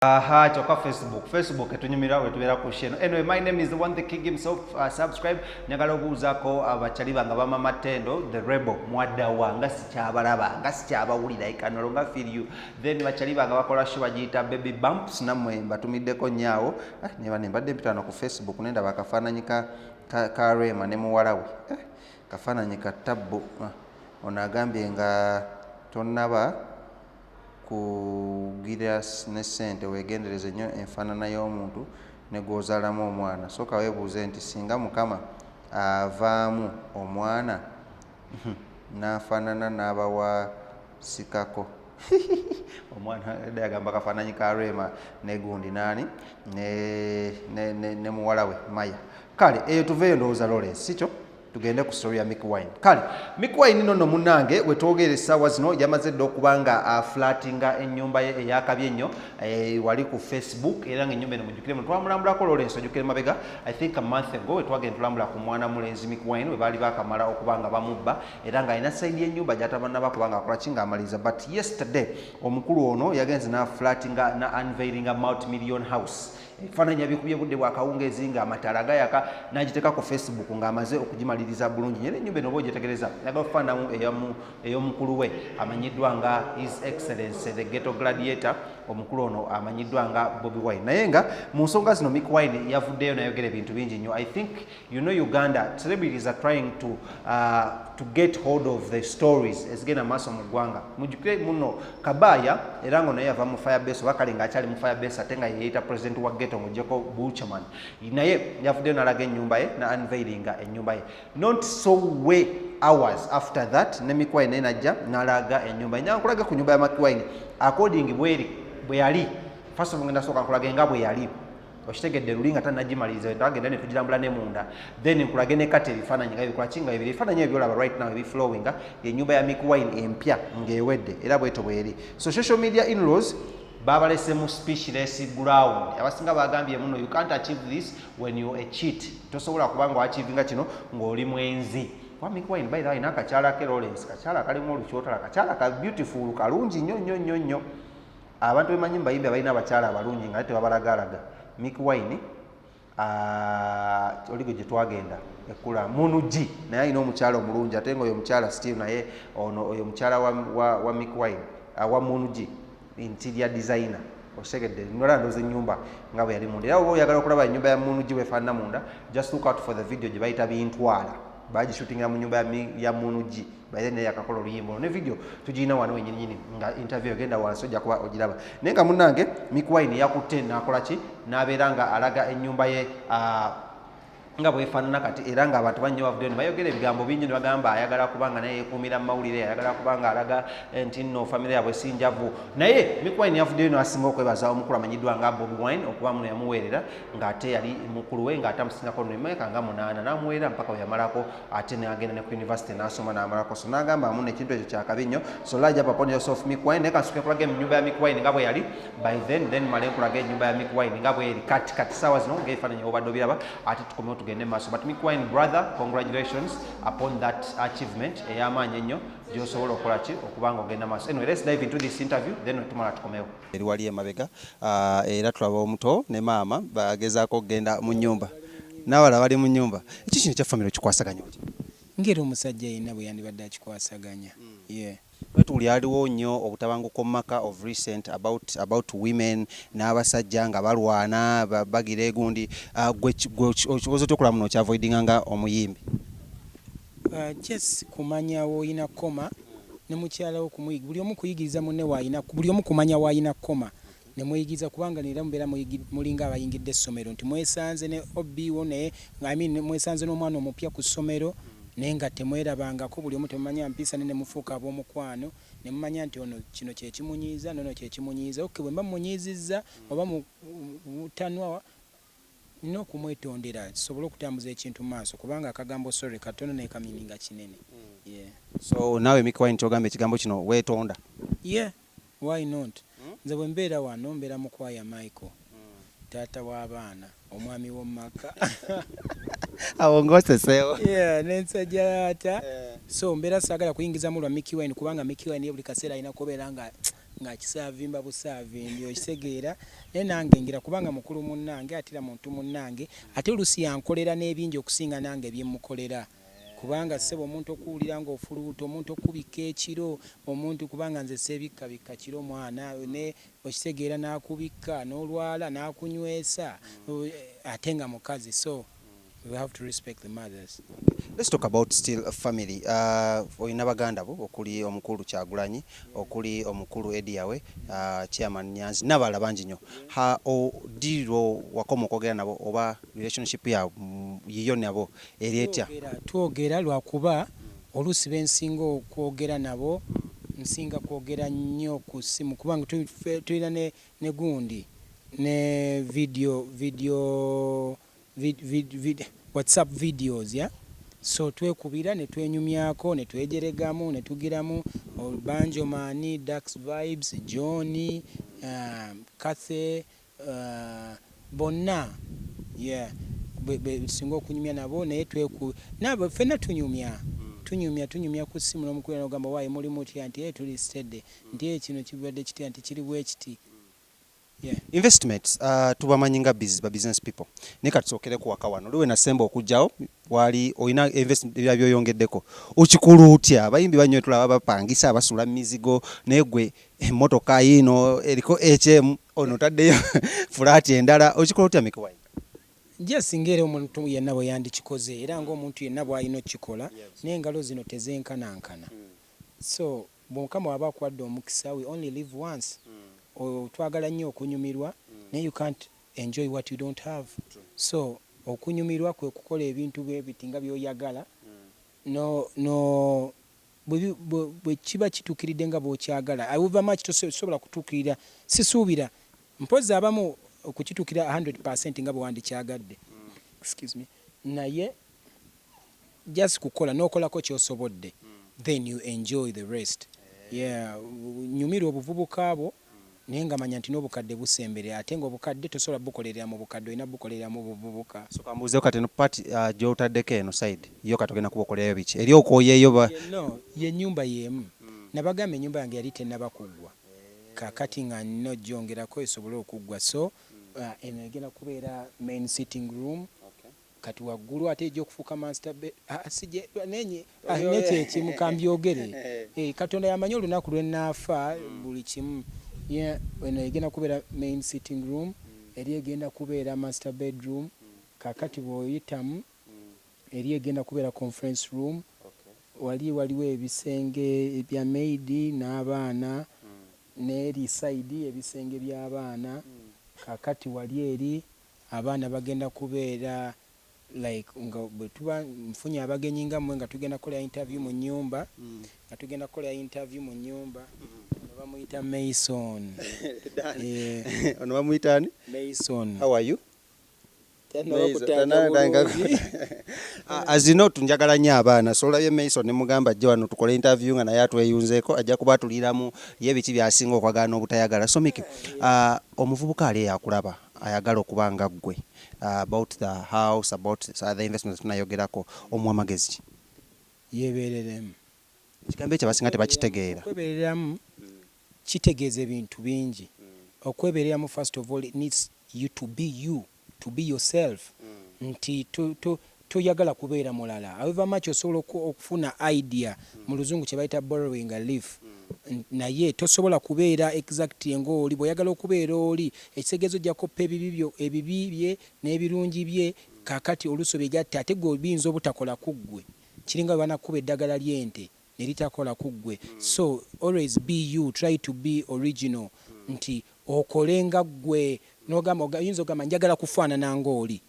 Aha, kyokka Facebook etunyumira wetubeera ku sheno. Anyway, my name is the one, the king himself. Subscribe. Njagala obuuzaako abakyali bange bamama Tendo the Rebel, mwaddawa? Nga sikyabalaba, nga sikyabawulira. I can no longer feel you. Then bakyali bange bakola show bagiyita Baby Bumps, nammwe mbatumiddeko nnyo. Ah, neba nembadde mpitano ku Facebook nendaba akafaananyi ka Rema ne muwala we. Eh, kafaananyi ka tabbu. Ah, ono agambye nga tonnaba kugira ne ssente, weegendereze nnyo enfaanana y'omuntu ne gw'ozaalamu omwana. Sooka weebuuze nti singa Mukama avaamu omwana n'afaanana n'abawasikako omwana. Edda yagamba kafaananyi ka Rema ne gundi naani ne muwala we Maya. Kale eyo tuveeyo, ndowooza Lawrence sikyo, tugende ku story ya Mikie Wine. Kale Mikie Wine nno munnange, wetwogera essaawa zino yamaze dda okuba nga aflatinga ennyumba ye eyakabi ennyo wali ku Facebook, era nga ennyumba eno mujjukire mu twamulambulako. Lawrence, ojjukire mabega, I think a month ago, wetwagenda tulambula ku mwana mulenzi Mikie Wine we baali bakamala okuba nga bamubba, era ng'alina side y'ennyumba gy'atabanaba kuba nga akola ki, ng'amaliriza. But yesterday omukulu ono yagenze n'aflatinga na unveilinga multi-million house. Ebifaananyi yabikubye budde bwakawungeezi ng'amataala gayaka, n'agiteeka ku Facebook ng'amaze okugimaliriza bulungi. Era ennyumba eno oba ogyetegereza yagala okufaananamu ey'omukulu we amanyiddwa nga His Excellence the Ghetto Gladiator, omukulu ono amanyiddwa nga Bobi Wine. Naye nga mu nsonga zino Mikie Wine yavuddeyo nayogera ebintu bingi nnyo. I think you know Uganda celebrities are trying to get hold of the stories ezigenda maaso mu ggwanga. Mujjukire muno Kabaya, era nga naye yava mu Firebase, oba kale ng'akyali mu Firebase, ate nga yeeyita president wa ghetto ng'oggyeko Buchaman, naye yavuddeyo n'alaga ennyumba ye na unveilinga ennyumba ye. Not so way hours after that ne Mikie Wine naye najja n'alaga ennyumba ye. Nyankulaga ku nyumba ya Mikie Wine according bweri bwe yali. First of all, ngenda sooka nkulage nga bwe yali, okitegedde, luli nga tannagimaliriza. Twagenda ne tugirambula ne munda, then nkulage ne kati ebifaananyi nga bikola ki, nga bibiri. Ebifaananyi ebyo byolaba right now ebiflowinga yenyumba ya Mikie Wine empya ng'ewedde, era bwetyo bweri. So social media inlaws babalese mu speechless ground. Abasinga bagambye muno, "You can't achieve this when you a cheat." Tosobola kuba nga achievinga kino ng'oli mwenzi. Kuba Mikie Wine, by the way, n'akakyala ke Lawrence, kakyala kalimu olukyotala, kakyala ka beautiful, kalungi nnyo nnyo nnyo nnyo. Abantu bemanyi mubayimbi abalina abakyala abalungi nga tebabalagalaga, Mikie Wine, oligo gye twagenda ekula Munugi, naye alina omukyala omulungi, ate nga oyo omukyala still naye ono oyo omukyala wa Mikie Wine, wa Munugi, interior designer, okitegedde? Nola ndooza ennyumba nga bwe yali munda. Era oba oyagala okulaba ennyumba ya Munugi bwefaanana munda, just look out for the video gye bayita Bintwala, bagishootingira mu nyumba ya Munugi. By naye yakakola oluyimba olwo ne video tugirina wano wenyininyini nga interview egenda wansi, ojja kuba ogiraba. Naye nga munnange Mikie Wine yakutte n'akola ki, n'abeera nga alaga ennyumba ye nga bwefaanana kati, era ng'abantu bannyo bavuddeyo ne bayogera ebigambo bingi ne bagamba ayagala kubanga naye yeekuumira mu mawulire, ayagala kubanga alaga nti nno famire yaabwe si njavu. Naye Mikie Wine yavuddeyo n'asinga okwebaza omukulu amanyiddwa nga Bobi Wine okuba muno yamuweerera ng'ate yali mukulu we, ng'ate amusingako nno emyaka nga 8, n'amuweerera mpaka we yamalako, ate n'agenda ne ku university n'asoma n'amalako. So n'agamba muno ekintu ekyo kyakabi nnyo. So large up upon yourself, Mikie Wine. Naye kansooke nkulaga ennyumba ya Mikie Wine nga bwe yali by then, then male nkulaga ennyumba ya Mikie Wine nga bweri kati kati saawa zino ng'ebifaananyi obadde obiraba, ate tukomewo tugende mu maaso. But Mikie Wine, brother, congratulations upon that achievement ey'amaanyi ennyo gy'osobola okukola ki, okuba nga ogenda maaso. Anyway, let's dive into this interview, then tumala tukomewo. Eri wali emabega, era tulaba omuto ne maama bagezaako okugenda mu nnyumba, n'abalala bali mu nnyumba. Eki kino ekya famire okikwasaganya otya? Ngeri omusajja yenna bwe yandibadde akikwasaganya, yeah. Bwetuli aliwo nnyo obutabanguko mu maka of recent about women n'abasajja nga balwana, bagira egundi. Gwe okiboza otya okulaba muno okyavoidinga nga omuyimbi? Just kumanya woolina kukoma ne mukyala wo, kumuyiga buli omu kuyigiriza munne waayina, buli omu kumanya waayina kukoma ne muyigiriza, kubanga era mubeera mulinga abayingidde essomero nti mwesanze ne obiwo naye, I mean, mwesanze n'omwana omupya ku ssomero naye nga temwerabangako, buli omu temumanya mpisa, ne mufuuka ab'omukwano ne mumanya nti ono kino kyekimunyiiza nono kyekimunyiiza. Okay, bwe mba munyiizizza oba mutanwa, nina okumwetondera kisobole okutambuza ekintu mu maaso, kubanga akagambo sorry katono naye kameaninga kinene, yeah. So naawe Mikie Wine kyogamba ekigambo kino weetonda? Yeah, why not? Nze bwe mbeera wano mbeera mukwaya Michael, taata w'abaana, omwami w'omumaka. Awo ng'oseseewo. Yeah, nensajja ata. So mbeera saagala kuyingizamu lwa Mikie Wine, kubanga Mikie Wine ye buli kaseera alina kubeera nga Ng'akisaavimba busaavimbi, okitegeera? Naye nange ngira kubanga mukulu munnange, ate era muntu munnange, ate oluusi yankolera n'ebingi okusinga nange bye mmukolera. Kubanga ssebo, omuntu okuwulira ng'ofuluuta, omuntu okubikka ekiro, omuntu, kubanga nze seebikkabikka kiro mwana ne, okitegeera, n'akubikka n'olwala n'akunywesa, ate nga mukazi. So we have to respect the mothers. Let's talk about still a family. Olina baganda bo okuli omukulu Kyagulanyi, okuli omukulu Eddie Yawe, Chairman Nyanzi n'abalala bangi nnyo. Ha, ddi lwo wakoma okwogera nabo oba relationship ya yiyo nabo eri etya? Twogera lwakuba oluusi bensinga okwogera nabo, nsinga kwogera nnyo ku ssimu, kubanga tulina ne gundi ne video WhatsApp videos, yeah? So twekubira ne twenyumyako ne twejeregamu ne tugiramu Banjomani, Dax Vibes, Johnny, Kathe, bonna, yeah, singa okunyumya nabo. Naye tweku nabo ffenna tunyumya ku ssimu n'omukubira n'ogamba, "Waayi, muli mutya?" Nti, "Eh, tuli steady," nti, "Eh, kino kibadde kitya?" Nti, "Kiri bwe kiti." Yeah. Investments, tubamanyi nga ba business people, naye katusookere ku waka wano. Oliwe nasemba okujjawo wali olina investment ebya byoyongeddeko, okikola otya? Abayimbi banyo tulaba bapangisa, abasula mu mizigo, naye gwe emmotoka yiino eriko HM, ono otaddeyo fulaati endala. Okikola otya, Mikie Wine? Nja singa era omuntu yenna bwe yandikikoze, era ng'omuntu yenna bw'alina okukikola, n'engalo zino tezenkanankana. So bw'Mukama waba akuwadde omukisa, we only live once. Twagala nnyo okunyumirwa, naye you can't enjoy what you don't have. So okunyumirwa kwe kukola ebintu bwe biti nga by'oyagala, no bwe kiba kituukiridde nga bw'okyagala. However much tosobola kutuukirira, sisuubira mpozi abamu okukituukira 100% nga bwe wandikyagadde, excuse me, naye just kukola n'okolako ky'osobodde, then you enjoy the rest. Yeah, nyumirwa obuvubuka bwo, naye nga manya nti n'obukadde busembere, ate ng'obukadde tosobola bukolerera mu bukadde, olina bukolerera mu buvubuka. So kambuuzeyo kati, eno part gy'otaddeko eno side yo, kati ogenda kuba okolerayo biki? Eri okwoyeeyo ba No, ye nnyumba y'emu. Nabagamba ennyumba yange yali tennaba kuggwa, kaakati nga nina ogyongerako esobole okuggwa. So eno egenda kubeera main sitting room. Kati waggulu ate ejja okufuuka master ah, sije nenye nekyekimu kambyogere. Eh, Katonda yamanyi olunaku lwe naafa buli kimu. Yeah, eno egenda kubeera main sitting room, eri egenda kubeera master bedroom. Kaakati bw'oyitamu eri egenda kubeera conference room. Wali waliwo ebisenge ebya maid n'abaana, n'eri side ebisenge by'abaana. Kaakati wali eri abaana bagenda kubeera like nga bwe tuba nfunye abagenyi nga mmwe, nga tugenda kukola interview mu nnyumba, nga tugenda kukola interview mu nnyumba. Ono bamuyita Mason. Eh, Ono bamuyita ani? Mason. How are you? Tannaba Mason, kutandika tannatandika. bulungi. Ah, as you know, tunjagala nnyo abaana, so olabye Mason ne mugamba ajje wano tukole interview nga naye atweyunzeeko, ajja kuba atuliramu ye biki by'asinga okwagala n'obutayagala. So Mikie, omuvubuka ali eyakulaba ayagala okuba nga ggwe, about the house, about the investments tunayogerako, omuwa magezi ki? Yeebereremu. Ekigambo ekyo abasinga tebakitegeera. Okwebereramu kitegeeza ebintu bingi. Okwebereramu, first of all, it needs you to be you, to be yourself, nti toyagala kubeera mulala. However much osobola okufuna idea, mu luzungu kye bayita borrowing a leaf, naye tosobola kubeera exact ng'oli bw'oyagala okubeera oli. Ekitegeeza ojja koppa ebibi byo, ebibi bye n'ebirungi bye. Kaakati oluusi obigatte, ate gwe biyinza obutakola ku ggwe. Kiringa bwe banakuba eddagala ly'ente ne litakola ku ggwe. So always be you, try to be original, nti okole nga ggwe. N'ogamba, oyinza ogamba, "Njagala kufaanana ng'oli."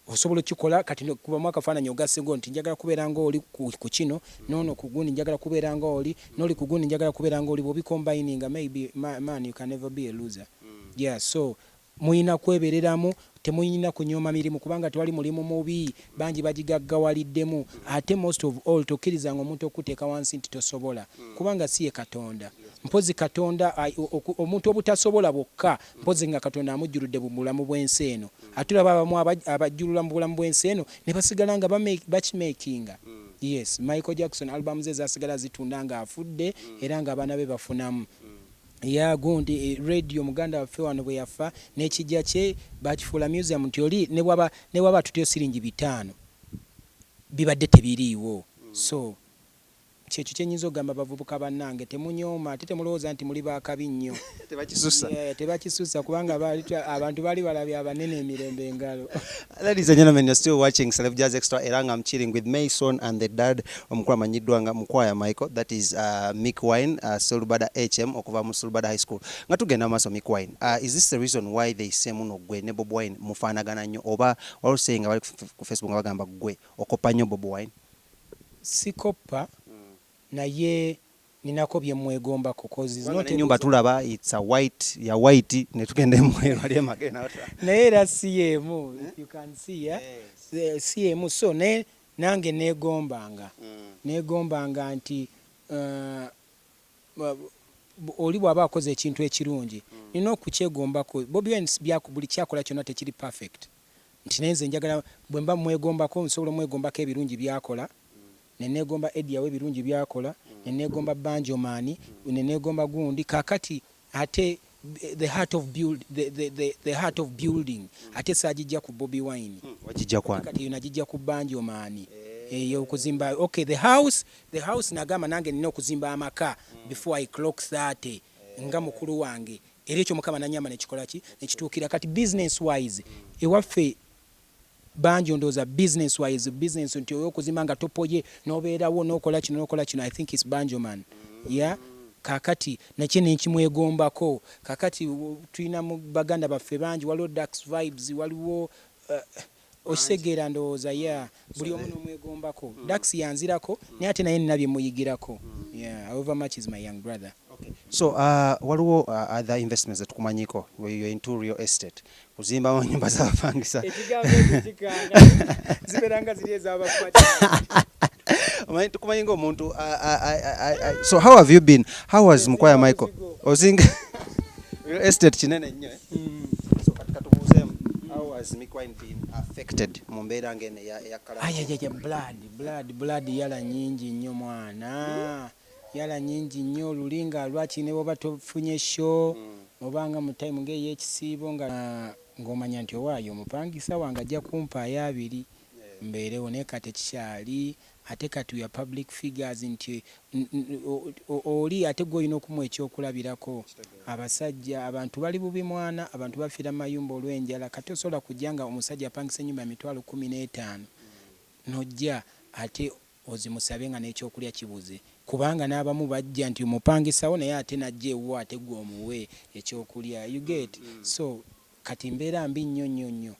Osobola okikola. Kati kubamu akafaananyi ogassego nti njagala kubeera ng'oli ku kino, noono ku gundi njagala kubeera ng'oli, n'oli ku gundi njagala kubeera ng'oli. Bw'obicombininga, maybe man, you can never be a loser. Yeah, so muyina kwebereramu, temuyina kunyooma mirimu, kubanga tewali mulimu mubi, bangi bagigaggawaliddemu. Ate most of all, tokkirizanga omuntu okuteeka wansi nti tosobola, kubanga si ye Katonda. Mpozi Katonda omuntu obutasobola bwokka, mpozi nga Katonda amujjuludde mu bulamu bw'ensi eno. Ate olaba abamu abajjulula mu bulamu bw'ensi eno ne basigala nga bakimakinga. Yes, Michael Jackson album ze zasigala zitunda ng'afudde, era ng'abaana be bafunamu. Ya gundi radio muganda waffe wano bwe yafa n'ekijja kye bakifuula museum, nti oli ne bwaba atutyo siringi 5 bibadde tebiriiwo. So kyekyo kyenyinza okugamba bavubuka bannange, temunyooma ate temulowooza nti muli bakabi nnyo. Tebakisusa. Yeah, tebakisusa kubanga abantu baali balabye abanene emirembe engalo. Ladies and gentlemen, you're still watching Celeb Jazz Extra era nga I'm chilling with Mason and the dad, omukulu amanyiddwa nga Mukwaya Michael, that is Mick Wine Sulubada HM okuva mu Sulubada High School. Nga tugenda maaso, Mick Wine, is this the reason why they say muno gwe ne Bob Wine mufaanagana nnyo, oba waliwo saying nga bali ku Facebook nga bagamba gwe okopa nnyo Bob Wine? Sikoppa, naye ninako bye mwegombako 'cause it's not Ennyumba tulaba it's a white ya white, ne tugenda emweru ali emagena. Naye era si yeemu, you can see, yeah? Si yeemu. So naye nange neegombanga nti oli bw'aba akoze ekintu ekirungi nina okukyegombako. Bobi Wine buli kyakola kyonna tekiri perfect, nti naye nze njagala bwe mba mwegombako nsobola omwegombako ebirungi byakola, neneegomba Eddy Yawe ebirungi byakola, neneegomba Banjoman, neneegomba gundi. Kakati ate the heart of building ate saagijja ku Bobi Wine. Wagijja kwani? Kati eyo nagijja ku Banjoman, eyo okuzimba, okay, the house. Nagamba nange nina okuzimba amaka before I clock 30 nga mukulu wange, era ekyo Mukama nanyamba nekikola ki, nekituukira. Kati business wise ewaffe bangi ndowooza business wise, business nti oyokuzimba nga topoye nobeerawo nokola kino nokola kino, I think it's Banjoman, yeah. Kakati nakye nenkimwegombako. Kakati tulina mu baganda baffe bangi, waliwo Dax Vibes, waliwo okitegeera ndowooza, yeah, buli omu nomwegombako. Dax yanzirako, naye ate naye nina bye muyigirako, yeah, however much is my young brother. So waliwo other investments zetukumanyiko, you're into real estate, kuzimba nyumba z'abapangisa. Ekigambo ekyo kikanga, zibeera nga ziri ez'abakwati. Omanyi tukumanyi ng'omuntu so how have you been? How was Mukwaya Michael ozinga real estate kinene nnyo, eh? So kati katubuuzeemu, how has Mick Wine been affected mu mbeera ng'eno eya quarantine? Ayayaya, blood, blood, blood, yala nyingi nnyo mwana, yala nyingi nnyo. Luli nga lwaki ne bwoba tofunye show obanga mu time ng'ey'ekisiibo nga ng'omanya nti owaayo omupangisa wange ajja kumpaayo 2 mbeerewo, naye kati ekikyali ate kati we are public figures nti oli ate gwe olina okumuwa ekyokulabirako. Abasajja, abantu bali bubi mwana, abantu bafiira mu mayumba olw'enjala. Kati osobola kujja nga omusajja apangisa ennyumba ya 150,000 n'ojja ate ozimusabe nga n'ekyokulya kibuze, kubanga n'abamu bajja nti omupangisawo naye ate n'ajja ewuwo ate gwe omuwe ekyokulya, you get? So kati mbeera mbi nnyo nnyo nnyo,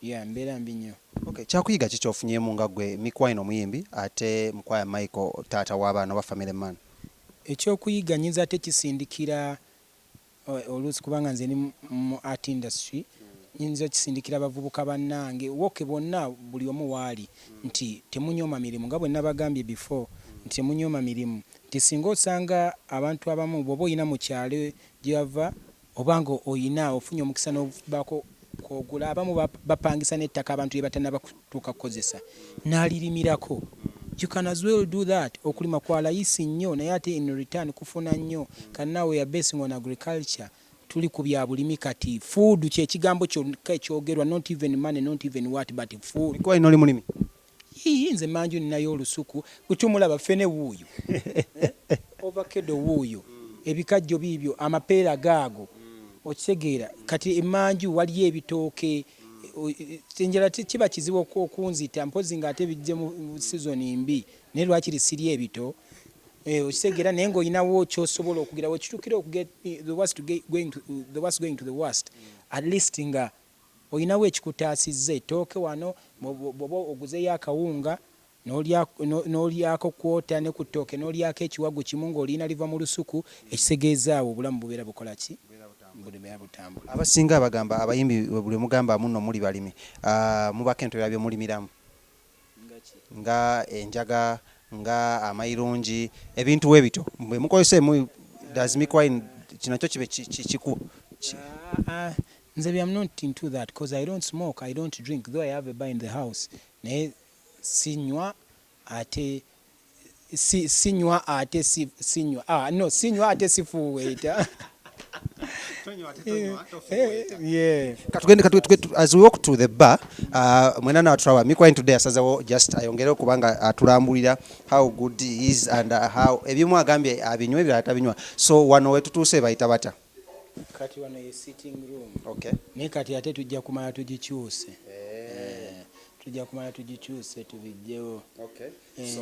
yeah, mbeera mbi nnyo. Okay, kyakuyiga ki kyofunyemu nga gwe Mick Wine omuyimbi ate Mukwaya Michael taata w'abaana oba family man? Ekyokuyiga nyinza ate kisindikira oluusi kubanga nze ndi mu art industry, nyinza okisindikira abavubuka bannange woke bonna buli omu waali nti temunyooma mirimu, nga bwe nabagambye before nti temunyooma mirimu, nti singa osanga abantu abamu bw'oba oyina mu kyalo gye bava oba nga oyina ofunye omukisa n'obaako kwogula, abamu bapangisa n'ettaka abantu lye batannaba kutuuka kukozesa n'alirimirako. You can as well do that. Okulima kwa layisi nnyo, naye ate in return kufuna nnyo. Kati now we are basing on agriculture, tuli ku bya bulimi. Kati food kyekigambo kyokka ekyogerwa, not even money, not even what, but food. Mick Wine oli mulimi? Ii, nze manju ninayo olusuku gwe tumulaba ffene wuuyo, avocado wuuyo, ebikajjo biibyo, amapeera gaago, okitegeera? Kati emanju waliyo ebitooke, enjala kiba kizibu okunzita mpozi ng'ate bijje mu season mbi, naye lwakiri siri ebito. Okitegeera? Naye ng'olinawo kyosobola okugira wekituukira okuget the worst to get, going to, the worst going to the worst, at least nga olinawo ekikutaasizza ettooke wano, bw'oba oguzeyo akawunga n'olyako kwota ne ku ttooke n'olyako ekiwagu kimu ng'olina liva mu lusuku, ekitegeeza awo obulamu bubeera bukola ki, bubeera butambula. Abasinga bagamba abayimbi buli mugamba muno muli balimi, mubako entobera byemulimiramu nga enjaga, nga amayirungi, ebintu we bityo bwe mukozesa emu. Does Mick Wine kino kyo kibe kiku Nze I'm not into that because I don't smoke, I don't drink, though I have a bar in the house, naye sinywa ate sinywa ate sinywa, ah, no, sinywa ate sifuuweeta. Yeah. Katugende as we walk to the bar, mwena natulaba Mikie Wine today asazewo just ayongere okubanga atulambulira how good he is and how ebimu agambye abinywa, ebirala tabinywa. So wano wetutuuse bayita batya? Kati wano ye sitting room. Okay. Naye kati ate tujja kumala tugikyuse. Tujja kumala tugikyuse, tubijjewo. Okay. Eh. So